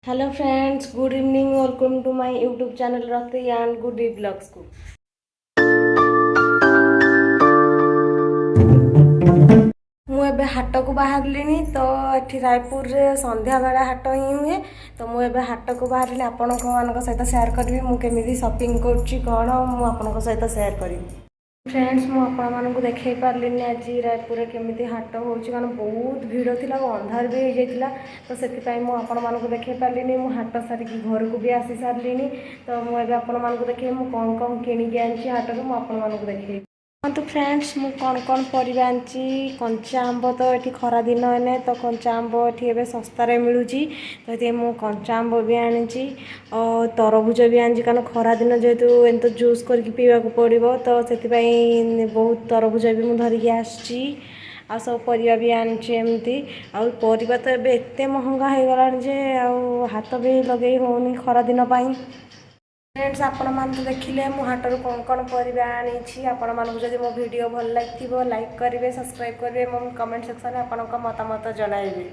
Hello friends, good evening. Welcome to my YouTube channel Rati and Gudi ବ୍ଲଗ୍ସକୁ। ମୁଁ ଏବେ ହାଟକୁ ବାହାରିଲିଣି। ତ ଏଠି ରାୟପୁରରେ ସନ୍ଧ୍ୟାବେଳ ହାଟ ହିଁ ହୁଏ। ତ ମୁଁ ଏବେ ହାଟକୁ ବାହାରିଲି। ଆପଣଙ୍କ ମାନଙ୍କ ସହିତ ସେୟାର କରିବି, ମୁଁ କେମିତି ସପିଂ କରୁଛି କ'ଣ, ମୁଁ ଆପଣଙ୍କ ସହିତ ସେୟାର କରିବି। ଫ୍ରେଣ୍ଡସ୍, ମୁଁ ଆପଣମାନଙ୍କୁ ଦେଖାଇ ପାରିଲିନି ଆଜି ରାୟପୁରରେ କେମିତି ହାଟ ହେଉଛି, କାରଣ ବହୁତ ଭିଡ଼ ଥିଲା ଆଉ ଅନ୍ଧାର ବି ହେଇଯାଇଥିଲା। ତ ସେଥିପାଇଁ ମୁଁ ଆପଣମାନଙ୍କୁ ଦେଖାଇ ପାରିଲିନି। ମୁଁ ହାଟ ସାରିକି ଘରକୁ ବି ଆସି ସାରିଲିଣି। ତ ମୁଁ ଏବେ ଆପଣମାନଙ୍କୁ ଦେଖେଇବି, ମୁଁ କ'ଣ କ'ଣ କିଣିକି ଆଣିଛି ହାଟରୁ, ମୁଁ ଆପଣମାନଙ୍କୁ ଦେଖେଇବି। ଦେଖନ୍ତୁ ଫ୍ରେଣ୍ଡସ୍, ମୁଁ କ'ଣ କ'ଣ ପରିବା ଆଣିଛି। କଞ୍ଚା ଆମ୍ବ, ତ ଏଠି ଖରା ଦିନ ଏନେ, ତ କଞ୍ଚା ଆମ୍ବ ଏଠି ଏବେ ଶସ୍ତାରେ ମିଳୁଛି। ତ ସେଥିପାଇଁ ମୁଁ କଞ୍ଚା ଆମ୍ବ ବି ଆଣିଛି ଆଉ ତରଭୁଜ ବି ଆଣିଛି, କାରଣ ଖରା ଦିନ ଯେହେତୁ ଏମିତି ଜୁସ୍ କରିକି ପିଇବାକୁ ପଡ଼ିବ। ତ ସେଥିପାଇଁ ବହୁତ ତରଭୁଜ ବି ମୁଁ ଧରିକି ଆସିଛି ଆଉ ସବୁ ପରିବା ବି ଆଣିଛି ଏମିତି। ଆଉ ପରିବା ତ ଏବେ ଏତେ ମହଙ୍ଗା ହେଇଗଲାଣି ଯେ ଆଉ ହାତ ବି ଲଗେଇ ହେଉନି ଖରା ଦିନ ପାଇଁ। ଫ୍ରେଣ୍ଡସ୍, ଆପଣମାନେ ତ ଦେଖିଲେ ମୁଁ ହାଟରୁ କ'ଣ କ'ଣ ପରିବା ଆଣିଛି। ଆପଣମାନଙ୍କୁ ଯଦି ମୋ ଭିଡ଼ିଓ ଭଲ ଲାଗିଥିବ, ଲାଇକ୍ କରିବେ, ସବସ୍କ୍ରାଇବ୍ କରିବେ ଏବଂ କମେଣ୍ଟ ସେକ୍ସନରେ ଆପଣଙ୍କ ମତାମତ ଜଣାଇବେ।